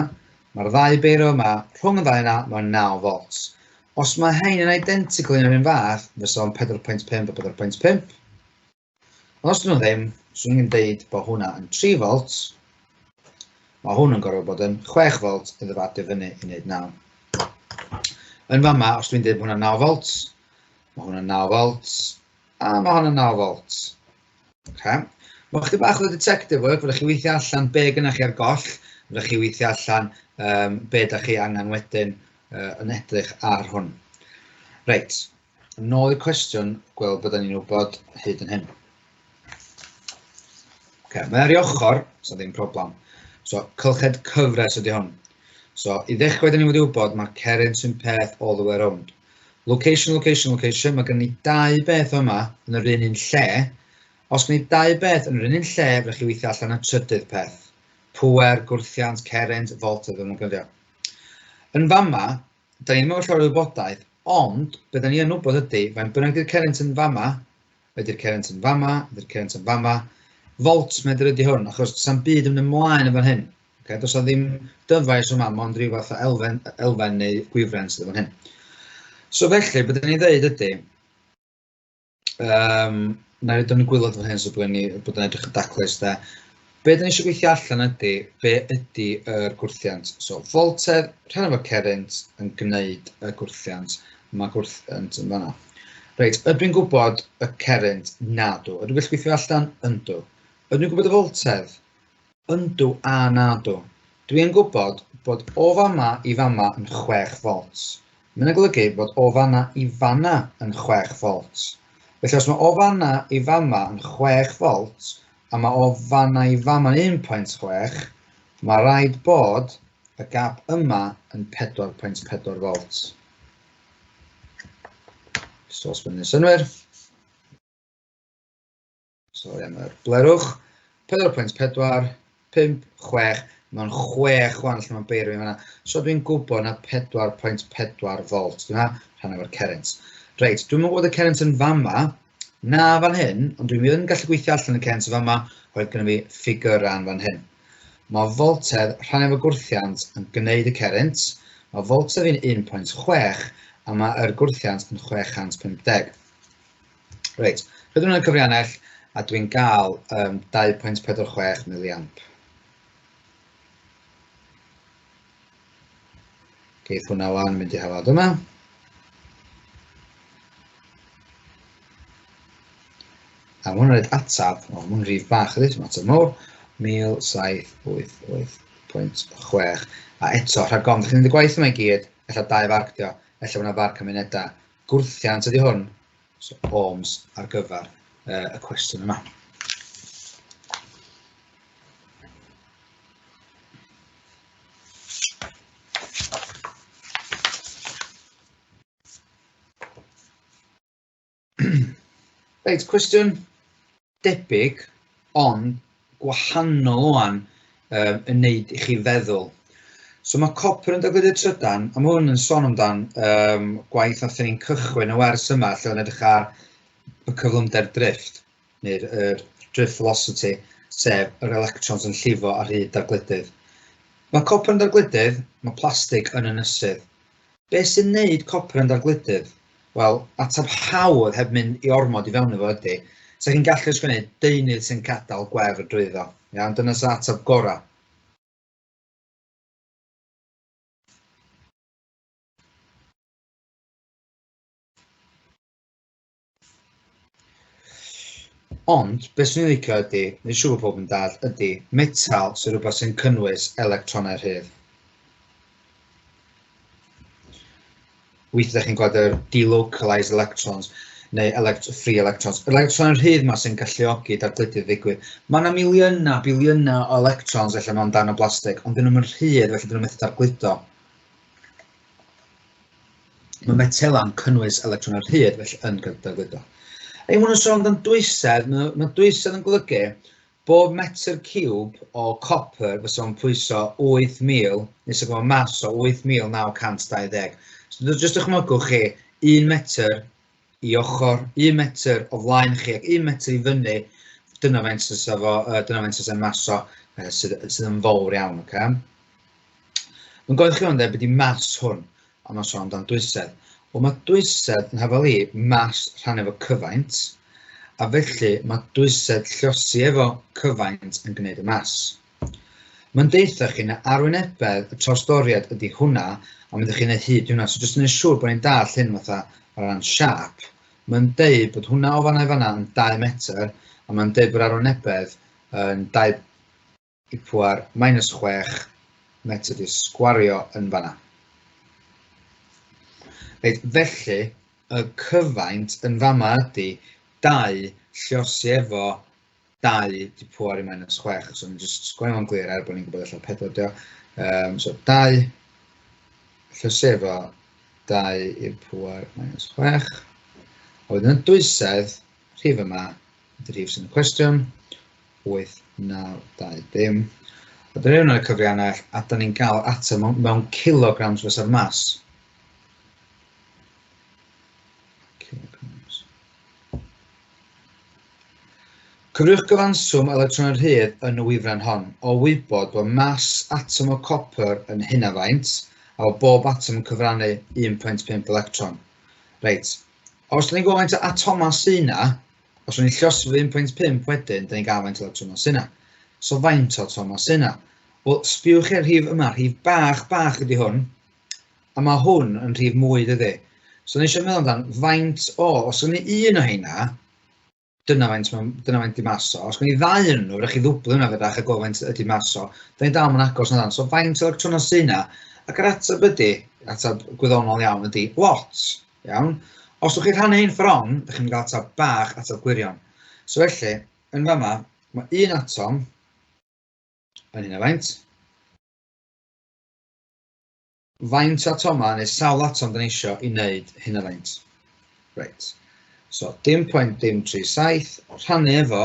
mae'r ddau beiro yma, rhwng y ddau yna, mae'n 9 volts. Os mae hein yn identical yn yr un fath, fysa o'n 4.5 a 4.5. Ond os dyn nhw ddim, swn i'n deud bod hwnna yn 3 volts, mae hwn yn gorfod bod yn 6 volt iddo fo adio fyny i wneud 9. Yn fama, os dwi'n deud bod hwnna'n 9 volts, mae hwnna'n 9 volts, a mae hwnna'n 9 volts. Okay. Mae chdi bach o detective work, fydda chi weithio allan be gynnach chi ar goll, fydda chi weithio allan be da chi angen wedyn yn edrych ar hwn. Reit, nôl i'r cwestiwn, gweld bod ni'n wybod hyd yn hyn. Okay, mae ar ei ochr, so ddim problem. So, cylched cyfres ydy hwn. So, i ddechrau, da ni wedi wybod, mae cerrynt sy'n peth all the way round. Location, location, location, mae gen ni dau beth yma yn yr un un lle. Os gen ni dau beth yn yr un un lle, fydda chi weithio allan y trydydd peth. Pŵer, gwrthiant, cerrynt, volt, ydyn nhw'n gyfrio. Yn fama, da ni ddim efo llawer o wybodaeth, ond be da ni yn wybod ydy, faint bynnag di'r cerrynt yn fama, ydy'r cerrynt yn fama, ydy'r cerrynt yn fama, voltmetr ydy hwn, achos sa'm byd yn mynd ymlaen yn fan hyn. Okay? Does 'na ddim dyfais yma, mond rhyw fath o elfen, elfen neu gwifren sydd yn fan hyn. So felly, be da ni'n dweud ydy, na i roid o'n gwaelod fan hyn so bod ni bod yn edrych yn daclus de. Be da ni eisiau gweithio allan ydy, be ydy yr gwrthiant. So voltedd, rhan efo cerrynt yn gwneud y gwrthiant. Mae gwrthiant yn fanna. Reit, ydw i'n gwybod y cerrynt? Nadw. Ydw i'n gallu gweithio allan? Yndw. Ydw i'n gwybod y voltedd? Yndw a nadw. Dwi yn gwybod bod o fama i fama yn 6 volts. Mae hynna'n golygu bod o fanna i fanna yn 6 volt. Felly os mae o fanna i fama yn 6 volt, a mae o fanna i fama yn 1.6, mae rhaid bod y gap yma yn 4.4 volt. So os mae'n synnwyr. Sori am yr blerwch. 4.4, 5, 6. Mae'n 6 wan lle mae'n beiro fi fanna. So dwi'n gwybod na 4.4 volt. Dyna rhan efo'r cerrynt. Reit, dwi'n gwybod y cerrynt yn fama, na fan hyn, ond dwi'n yn gallu gweithio allan y cerrynt yn fama, oherwydd gynna fi ffigurau fan hyn. Mae voltedd rhan efo gwrthiant yn gwneud y cerrynt. Mae voltedd fi'n 1.6 a mae'r gwrthiant yn 650. Reit, rydw i'n y cyfriannell a dwi'n gael 2.46 milliamp. Geith hwnna wan mynd i hafod yma. A mae hwnna'n rhaid atab, o, mae hwn rhif bach ydy, so mae atab mawr, 1788.6. A eto, rhag ofn, chi'n gwneud y gwaith yma i gyd, ella dau farc dio, ella bod yna farc am unedau. Gwrthiant ydy hwn, so ohms ar gyfer y cwestiwn yma. Reit, cwestiwn debyg, ond gwahanol wan yn neud i chi feddwl. So mae copr yn dagludu trydan, a mae hwn yn sôn amdan gwaith nath ni'n cychwyn y wers yma, lle o'n edrych ar y cyflymder drifft, neu'r drift velocity, sef yr electrons yn llifo ar hyd dargludydd. Mae copr yn dargludydd, mae plastig yn ynysydd. Be sy'n neud copr yn dargludydd? Wel, ateb hawdd heb mynd i ormod i fewn efo ydy, sa chi'n gallu sgwennu deunydd sy'n gadael gwefr drwyddo. Iawn, dyna sy'n ateb gorau. Ond, beth swn i'n licio ydy, neu'n siŵr bod pob yn dall, ydy metal sy'n rhywbeth sy'n cynnwys electronau rhydd. Weithiau ydych chi'n gweld yr delocalized electrons neu elect free electrons. Yr electronau rhydd yma sy'n galluogi dargludydd ddigwydd. Mae yna miliynau, biliynau o electrons ella mewn darn o blastig, ond dyn nhw'n rhydd, felly dyn nhw'n methu dargludo. Mae metela'n cynnwys electronau rhydd, felly yn dargludo. Ei, maen nhw'n sôn amdan dwysedd. Mae dwysedd yn golygu bob metr ciwb o copr fysa fo'n pwyso 8,000, neu sy'n gwybod mas o 8,920. So jyst dychmygwch chi, 1 metr i ochr, 1 metr o flaen chi ac 1 metr i fyny, dyna faint fysa fo, dyna faint fysa'n mas o, sydd yn fawr iawn, oce? Mae'n gofyn chi ond be di mas hwn, a mae'n sôn amdan dwysedd. Wel, mae dwysedd yn hafal i mas rhan efo cyfaint, a felly mae dwysedd llosi efo cyfaint yn gwneud y mas. Mae'n deutha chi na arwynebedd y trawstoriad ydy hwnna, a mynd chi'n ei hyd hwnna. So jyst yn siŵr bod ni'n dall hyn fatha o ran siâp. Mae'n deud bod hwnna o fanna i fanna yn 2 metr, a mae'n deud bod arwynebedd yn 2 i pŵer minus 6 metr di sgwario yn fanna. Reit, felly, y cyfaint yn fama ydy 2 lliosi efo 2 di pŵer i minus 6. So, ni'n just sgwennu fo'n glir er bod ni'n gwybod allan 4 dio. So, 2 lliosi efo 2 i'r pŵer minus 6. A wedyn y dwysedd, rhif yma, ydy'r rhif sy'n y cwestiwn, 8, 9, 2, dim. A dyna yw'n y cyfriannell, a da ni'n gael ateb mewn kilograms fysa'r mas. Cyfrwch gyfanswm electronau rhydd yn y wifren hon, o wybod bod mas atom o copr yn hynnafaint, a bod bob atom yn cyfrannu 1.5 electron. Reit, os da ni'n gwybod faint o atomau sy'n na, os o'n i'n llosgi fo 1.5 wedyn, da ni'n gael faint o electronau sy'n na. So faint o atomau sy'n na? Wel, sbiwch chi'r rhif yma, rhif bach bach ydy hwn, a mae hwn yn rhif mwy dydy. So ni eisiau meddwl amdan faint o, os o'n i un o heina, dyna faint, dyna faint di mas o. Os gen i ddau yn nhw, rhaid chi ddwblu hwnna fedrwch a gweld faint ydy mas o. Da ni dal yn agos na dan. So faint o electronau sy'n yna? Ac yr ateb ydy, ateb gwyddonol iawn ydy, lot. Iawn? Os ydych chi'n rhannu hyn ffrong, ydych chi'n cael ateb bach, ateb gwirion. So felly, yn fama, mae un atom yn hynna faint. Faint o atomau neu sawl atom da ni eisiau i wneud hyn o faint? Reit. So, dim pwynt dim 37 rhannu efo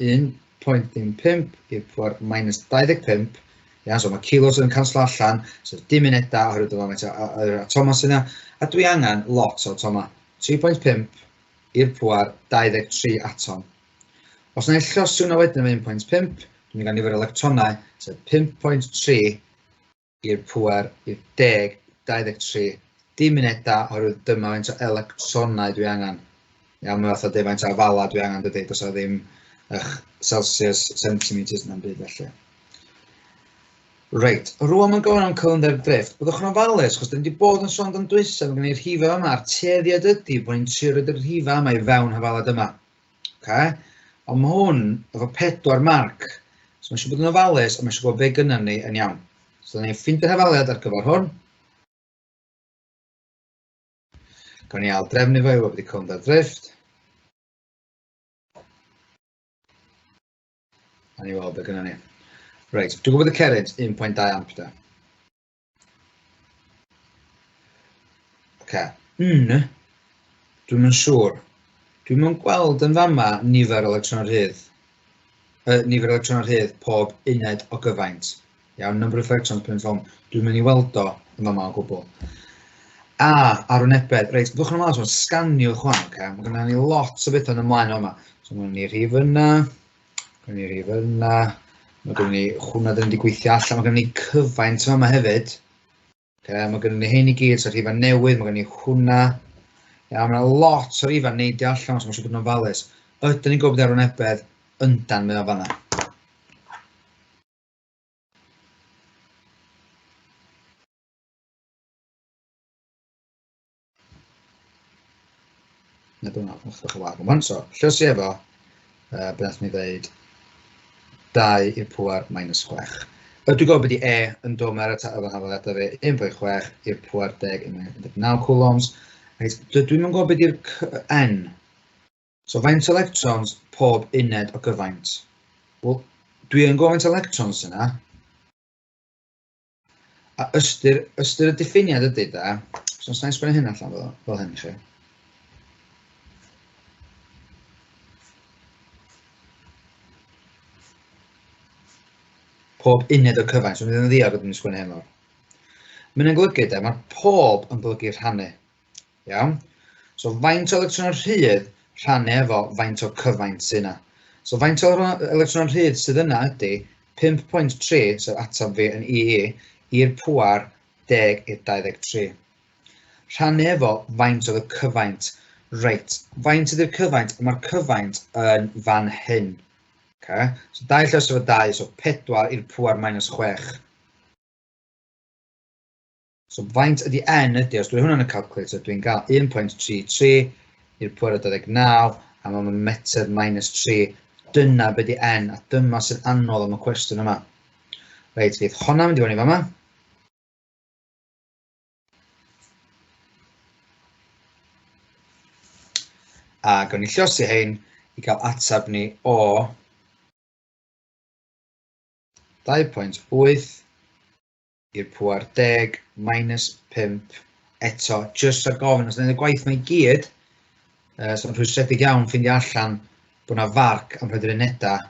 1.15 i'r pŵer minus 25. Iawn, so mae kilos yn canslo allan, so dim unedau oherwydd dyma faint o'r atomau sy'n yna, a dwi angen lot o atomau. 3.5 i'r pŵer 23 atom. Os na i llosi hwnna wedyn efo 1.5, dwi'n gael nifer o electronau, sef 5.3 i'r pŵer i'r 10, 23, dim unedau, oherwydd dyma faint o electronau dwi angen. Iawn, mae fatha deud faint o afalau dwi angen dydy, does 'na ddim ych Celsius, centimetres na'n byd felly. Reit, rwan mae'n gofyn am cyflymder drifft. Byddwch yn ofalus, chos dyn ni wedi bod yn sôn amdan dwysedd, mae gen i'r rhifau yma, a'r tueddiad ydy bod ni'n trio roid y rhifau yma i fewn hafalad yma. Okay? Ond mae hwn efo 4 marc, so mae eisiau bod yn ofalus, a mae eisiau gwybod be gynnon ni yn iawn. So, ni'n ffeindio'r hafaliad ar gyfer hwn. Gawn ni ail drefnu fo i wybod i cyflymder drifft. A ni weld be gynnon ni. Reit, dwi'n gwybod y cerrynt 1.2 amp da. Oce. N, dwi'm yn siŵr. Dwi'm yn gweld yn fama nifer o electronau rhydd. Nifer o electronau rhydd pob uned o gyfaint. Iawn, number of electrons per unit volume. Dwi'm yn ei weld o yn fama o gwbl. A, arwynebedd. Reit, byddwch yn ymlaen, so sganiwch hwn, oce? Mae gennym ni lot o bethau yn ymlaen yma. So mae gennym ni rhif yna, Mae gen ni rhif yna. Mae gen ni hwnna dyn ni wedi gweithio allan. Mae gen ni cyfaint yma hefyd. Okay, mae gen ni hyn i gyd, so rhifau newydd, mae gen ni hwnna. Ia, mae yna lot o rhifau neidio allan, so mae eisiau bod yn ofalus. Ydyn ni'n gwybod bod arwynebedd yndan mae o fanna. Na, dwi'n meddwl, bach o wag am hwn. So, llysi efo, be nath ni ddeud, 2 i'r pŵer minus 6. Ydw i'n gwybod beth i E yn dod mae'r efo hafaliadau fi, 1.6 i'r pŵer 10 19 coulombs. Reit, dydw i'n gwybod beth yw'r N. So, faint o electrons pob uned o gyfaint? Wel, dwi yn gwybod faint o electrons yna. A ystyr, ystyr y diffiniad ydy da, so os na i sgwennu hyn allan fel, fel hyn i chi. Pob uned o cyfaint, so mynd yn ddiog ydyn ni'n sgwennu hyn lawr. Mae'n golygu da, mae pob yn golygu rhannu. Iawn? So faint o electronau rhydd rhannu efo faint o cyfaint sydd yna. So faint o electronau rhydd sydd yna ydy 5.3, sef ateb fi yn EE, i'r pŵer 10 i'r 23. Rhannu efo faint oedd y cyfaint. Reit, faint ydy'r cyfaint? Mae'r cyfaint yn fan hyn. Okay? So 2 lles efo 2, so 4 i'r pŵer minus 6. So faint ydy n ydy, os dwi hwnna'n y calculator, dwi'n cael 1.33 i'r pŵer o 29, a mae'n metr minus 3. Dyna be di n, a dyma sy'n anodd am y cwestiwn yma. Reit, fydd hwnna'n mynd i fyny fama. A gawn ni llosi hein i gael ateb ni o 2.8 i'r pŵer 10 minus 5 eto, jyst ar gofyn, os yna'n y gwaith mae gyd, so yn rhwystredig iawn ffeindio allan bod yna farc am rhoi'r unedau.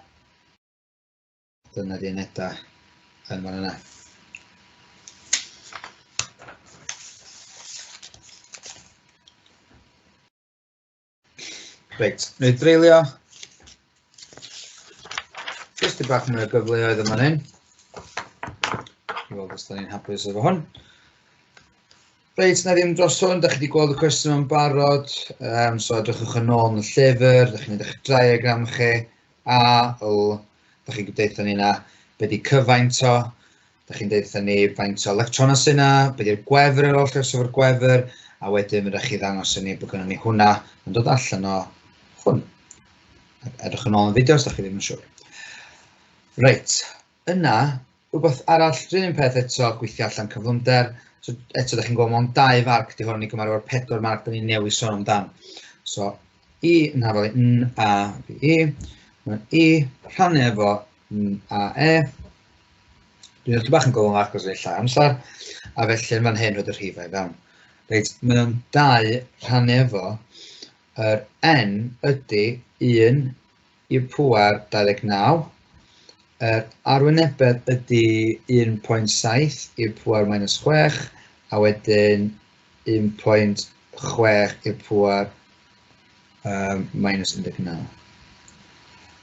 Dyna di unedau yn fan yna. Reit, wna i dreulio Jyst i bach mwy o gyfleoedd yma hyn. I weld os da ni'n hapus efo hwn. Reit, na ddim dros hwn, da chi wedi gweld y cwestiwn yn barod, so edrychwch yn ôl yn y llyfr, da chi'n edrych diagram chi, A, L, da chi'n deutha ni na be di cyfaint o, da chi'n deutha ni faint o electronau sy'n na, be di'r gwefr ar ôl lluosof o'r gwefr, a wedyn fydda chi ddangos i ni bod gynnon ni hwnna yn dod allan o hwn. Edrych yn ôl yn y fideo os da chi ddim yn siŵr. Reit, yna, rhywbeth arall, rhywun un peth eto, gweithio allan cyflymder. So eto, da chi'n gweld mewn 2 farc, di hwn i gymharu efo'r 4 marc da ni'n newid sôn amdan. So, I yn hafal i N, A, B, I. Mae I rhannu efo N, A, E. Dwi'n edrych bach yn gofyn achos ei llai amser, a felly yn fan hyn roed y rhifau i fewn. Reit, mae o'n 2 rhannu efo, yr N ydy 1 i'r pŵer 29, yr arwynebedd ydy 1.7 i'r pŵer minus 6, a wedyn 1.6 i'r pŵer minus 19.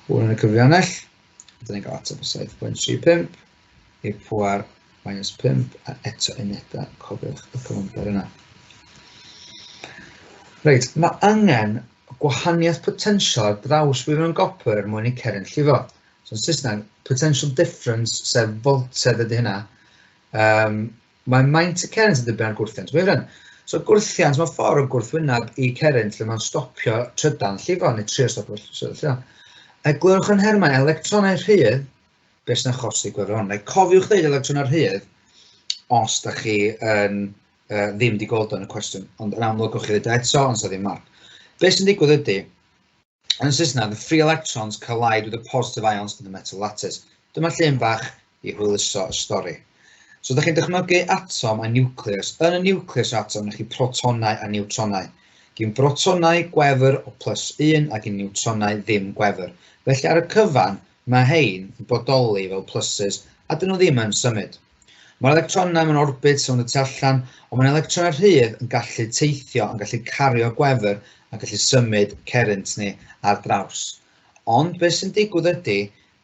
Hwn yn y cyfrifiannell, dyn ni'n cael ateb o 7.35 i'r pŵer minus 5, a eto unedau, cofiwch y cyflymder yna. Reit, mae angen gwahaniaeth potensial ar draws wifren gopr er mwyn i ceryn llifo. So yn Saesneg, potential difference, sef voltedd ydy hynna. Mae maint y cerrynt yn dibynnu ar gwrthiant wifren. So gwrthiant, mae ffordd o gwrthwyneb i cerrynt lle mae'n stopio trydan llifo, neu trio stopio trydan llifo. Eglurwch yn nhermau electronau rhydd beth sy'n achosi gwefr hon. Neu cofiwch ddeud electronau rhydd os da chi yn ddim wedi gweld o yn y cwestiwn, ond yn amlwg gewch chi ddeud o eto, ond sa ddim marc. Beth sy'n digwydd ydy, yn Saesneg, the free electrons collide with the positive ions in the metal lattice. Dyma llun bach i hwyluso y stori. So, da chi'n dychmygu atom a nucleus. Yn y nucleus atom, da chi protonau a niwtronau. Gyn brotonau gwefr o plus 1 a gyn niwtronau ddim gwefr. Felly ar y cyfan, mae hein yn bodoli fel pluses a dyn nhw ddim yn symud. Mae'r electronau mewn orbit sy'n y tu allan, ond mae'r electronau rhydd yn gallu teithio, yn gallu cario gwefr a gallu symud cerrynt ni ar draws. Ond beth sy'n digwydd ydy,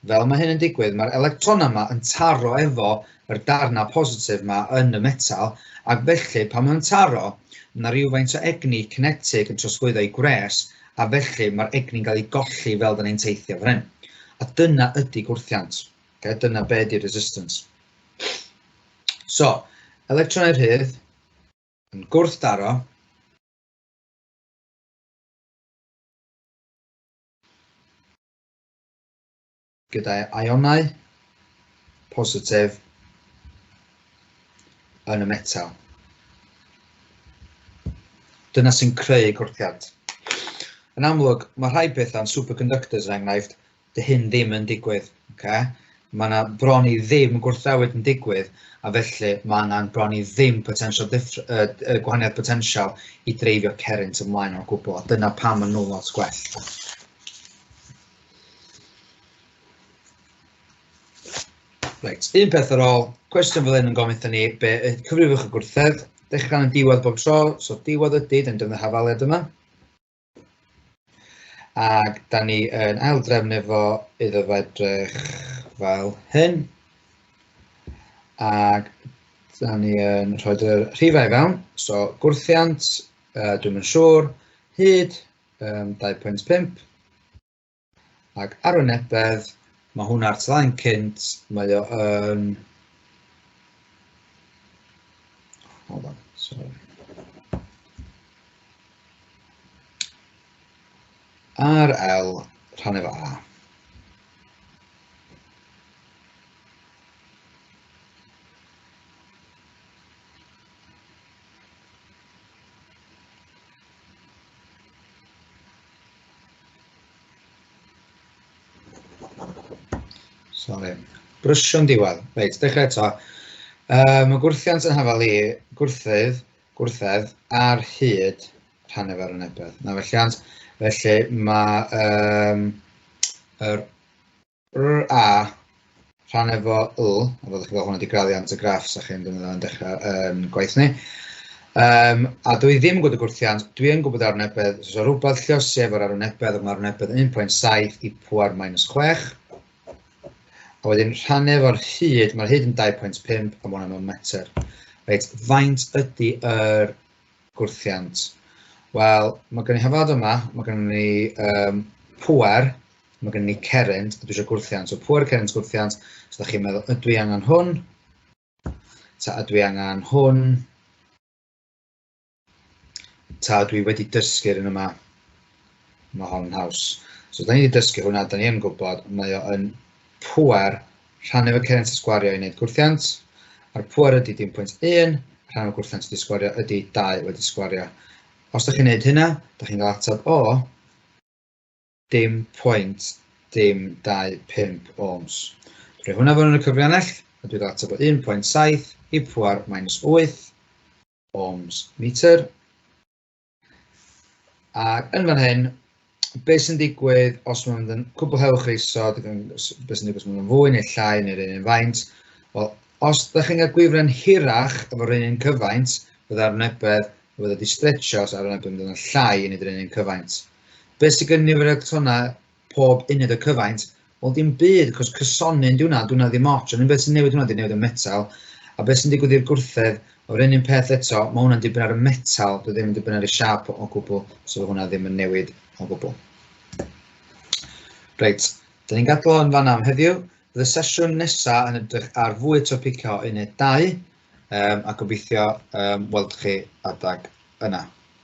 fel mae hyn yn digwydd, mae'r electronau yma yn taro efo yr darnau positif yma yn y metal, ac felly pan mae'n taro, mae yna rhywfaint o egni cinetig yn trosglwyddo i gwres, a felly mae'r egni'n cael ei golli fel da ni'n teithio fan hyn. A dyna ydy gwrthiant. Okay, dyna be ydy resistance. So, electronau rhydd yn gwrthdaro gyda ionau positif yn y metal. Dyna sy'n creu gwrthiant. Yn amlwg, mae rhai pethau'n superconductors er enghraifft, dy hyn ddim yn digwydd. Okay? Mae yna bron i ddim gwrthddewid yn digwydd, a felly mae angen bron i ddim potential gwahaniaeth potensial i dreifio cerrynt ymlaen o gwbl, a dyna pam maen nhw'n lot gwell. Reit, un peth ar ôl, cwestiwn fel hyn yn gofyn ni, be cyfrifwch y gwrthedd, dechrau yn diwedd bob tro, so diwedd ydy, dyn defnyddio hafaliad yma. Ac da ni yn aildrefnu fo iddo fo edrych fel hyn. Ac da ni yn rhoi yr rhifau fewn. So gwrthiant, dwi'm yn siŵr, hyd 2.5. Ac arwynebedd, mae hwnna ar tudalen cynt, mae o yn... Hold on, sorry. RL rhan efo A. Sorry. Brysio'n diwedd. Reit, dechrau eto. Mae gwrthiant yn hafal i gwrthedd, gwrthedd ar hyd rhan efo'r arwynebedd. Na felly, felly mae yr RA rhan efo L, a fyddwch chi'n gweld hwnna wedi graddiant y graff sa chi'n defnyddio yn dechrau gwaith ni. A dwi ddim yn gwybod y gwrthiant, dwi yn gwybod arwynebedd, so rhywbeth lluosi efo'r arwynebedd, mae arwynebedd yn 1.7 i pŵer minus 6. A wedyn rhannu efo'r hyd, mae'r hyd yn 2.5 a mae hwnna mewn metr. Reit, faint ydy yr gwrthiant? Wel, mae gen i hafod yma, mae gen i pŵer, mae gen i cerrynt, a dwi eisiau gwrthiant. So pŵer, cerrynt, gwrthiant. So da chi'n meddwl, ydw i angen hwn? Ta ydw i angen hwn? Ta dwi wedi dysgu'r un yma? Mae hon yn haws. So da ni wedi dysgu hwnna, da ni yn gwybod, mae o yn pŵer rhannu efo cerrynt a sgwario i wneud gwrthiant. A'r pŵer ydy dim pwynt 1, rhan o'r gwrthiant wedi sgwario ydy 2 wedi sgwario. Os da chi'n gwneud hynna, da chi'n cael ateb o dim pwynt dim 25 ohms. Dwi'n rhoi hwnna fewn yn y cyfriannell, a dwi'n cael ateb o 1.7 i pŵer minus 8 ohms metr. Ac yn fan hyn, beth sy'n digwydd os mae'n mynd yn cwblhewch isod, beth sy'n digwydd os mae'n mynd yn fwy neu llai neu'r un un faint? Wel, os ydych chi'n cael gwifren hirach efo'r un un cyfaint, fydda arwynebedd, fydda di stretcho, so arwynebedd yn mynd yn llai i wneud yr un un cyfaint. Beth sy'n gynnu nifer electronau pob uned o cyfaint? Wel, dim byd, cos cysonyn di hwnna, di hwnna ddim ots. Ond un beth sy'n newid hwnna, di newid y metal. A beth sy'n digwydd i'r gwrthedd, o'r un un peth eto, mae hwnna'n dibynnu ar y metal, dwi ddim yn dibynnu ar y siâp o gwbl, so hwnna ddim yn newid o gwbl. Reit, da ni'n gadael yn fanna am heddiw. Bydd y sesiwn nesaf yn edrych ar fwy topicau o uned 2, a gobeithio weld chi adag yna.